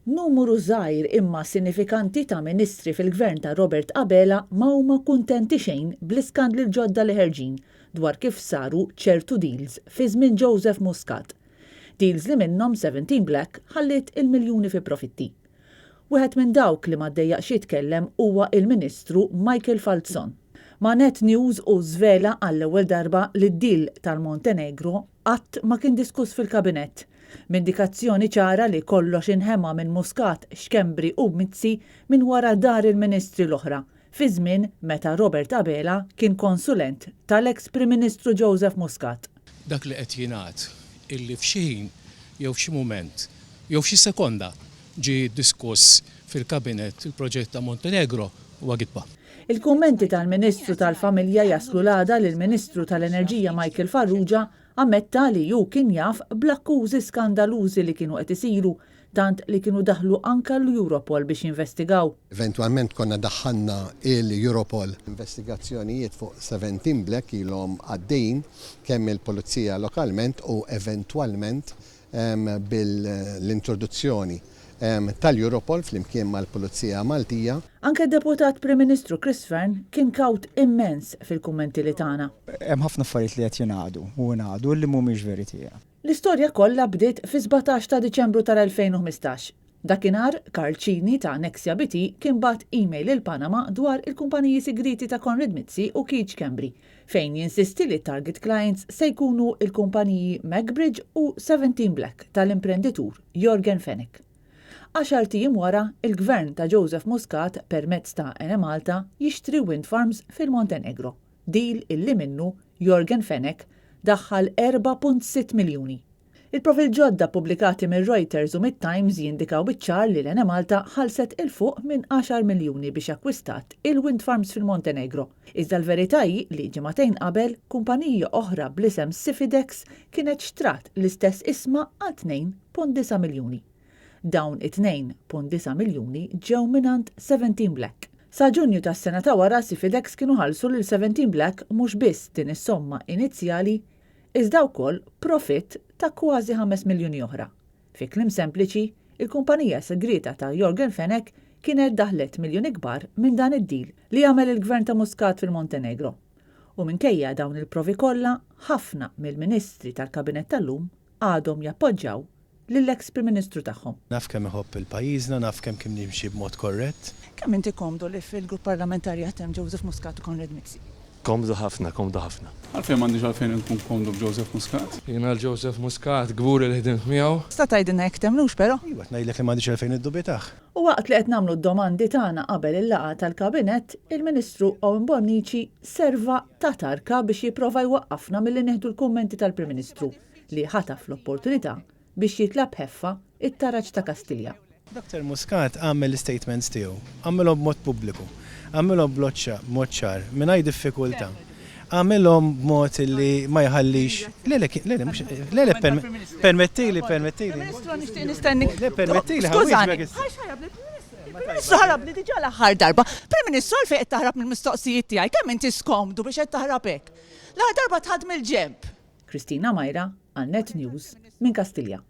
Numru żgħir imma sinifikanti ta' Ministri fil-Gvern ta' Robert Abela ma huma kuntenti xejn bl-iskandli l-ġodda li ħerġin dwar kif saru ċertu deals fi żmien Joseph Muscat. Deals li minnhom Seventeen Black ħalliet il-miljuni fi profitti. Wieħed minn dawk li ma ddejjaqx jitkellem huwa il-Ministru Michael Falzon. Ma' Net News hu żvela għall-ewwel darba li d-deal tal-Montenegro qatt ma kien diskuss fil-Kabinett, b'indikazzjoni ċara li kollox inħema minn Muscat, Schembri u Mizzi minn wara dahar il-Ministri l-oħra, fi żmien meta Robert Abela kien konsulent tal-eks Prim Ministru Joseph Muscat. Dak li qed jingħad illi f'xi ħin jew f'xi mument jew f'xi sekonda ġie diskuss fil-Kabinett il-proġett ta' Montenegro huwa gidba. Il-kummenti tal-Ministru tal-Familja jaslu l-għada li l-Ministru tal-Enerġija Michael Farrugia ammetta li hu kien jaf bl-akkużi skandalużi li kienu qed isiru tant li kienu daħlu anke l-Europol biex jinvestigaw. Eventwalment konna daħħalna l-Europol. Investigazzjonijiet fuq 17 Black ilhom għaddejjin kemm mill-Pulizija lokalment u eventwalment bil-introduzzjoni tal-Europol flimkien mal-Pulizija Maltija. Anke d-Deputat Prim Ministru Chris Fearne kien kawt immens fil-kummenti li tana. Hemm ħafna affarijiet li qed jingħadu u ingħadu li mhumiex veritiera. L-istorja kollha bdiet fis-17 ta' Diċembru tal-2015. Dakinhar, Karl Cini ta' Nexia BT kien bagħat email lil Panama dwar il-kumpaniji sigrieti ta' Konrad Mizzi u Keith Schembri, fejn jinsisti li t-target clients se jkunu l-kumpaniji Macbridge u Seventeen Black tal-imprenditur Yorgen Fenech. Għaxart ijiem wara, il-Gvern ta' Joseph Muscat permezz ta' Enemalta jixtri wind farms fil-Montenegro, deal illi minnu Yorgen Fenech daħħal 4.6 miljuni. Il-provi l-ġodda ppubblikati mir-Reuters u mit-Times jindikaw biċ-ċar li l-Enemalta ħallset 'il fuq minn għaxar miljuni biex akkwistat il-wind farms fil-Montenegro. Iżda l-verità hi li ġimagħtejn qabel, kumpanija oħra bl-isem Sifidex kienet xtrat l-istess ishma għal 2.9 miljuni. Dawn it-2.9 miljuni ġew mingħand Seventeen Black. Sa Ġunju tas-sena ta' wara Sifidex kienu ħallsu lil Seventeen Black mhux biss din is-somma inizjali iżda wkoll profitt ta' kważi 5 miljuni oħra. Fi kliem sempliċi, il-kumpanija sigrieta ta' Yorgen Fenech kienet daħlet miljuni kbar minn dan id-deal li għamel il-Gvern ta' Muscat fil-Montenegro. U minkejja dawn il-provi kollha, ħafna mill-Ministri tal-Kabinett tal-lum għadhom jappoġġjaw lill-eks Prim Ministru tagħhom. Naf kemm iħobb 'il pajjiżna, naf kemm kien jimxi b'mod korrett. Kemm inti komdu li fil-grupp parlamentari għad hemm Joseph Muscat u Konrad Mizzi? Komdu ħafna, komdu ħafna. Għalfejn m'għandix għalfejn inkun komdu b'Joseph Muscat? Jien għal Joseph Muscat kburi li ħdimt miegħu. Tista' tgħidilna jekk temmnux però? Iva, qed ngħidlek li m'għandix għalfejn niddubitah. U waqt li qed nagħmlu d-domandi tagħna qabel il-laqgħa tal-Kabinett, il-Ministru Owen Bonnici serva ta' tarka biex jipprova jwaqqafna milli nieħdu l-kummenti tal-Prim Ministru li ħataf l-opportunità biex jitla' b'ħeffa t-taraġ ta' Kastilja. Doctor Muscat għamel l-istatements tiegħu, għamilhom b'mod pubbliku, għamilhom b'mod ċar, mingħajr diffikultà, għamilhom b'mod li ma jħallix, le le, le le, mhux, le le, permettili, permettili. Prim Ministru nixtieq nistennik. Le permettili, ħa wieġbek issa. Il-Prim Ministru ħarabli diġà l-aħħar darba. Prim Ministru għalfejn qed taħrab mill-mistoqsijiet tiegħi? Kemm inti skomdu biex qed taħrab hekk? L-aħħar darba tħadd mill-ġenb. Christina Myra għal Net News minn Kastilja.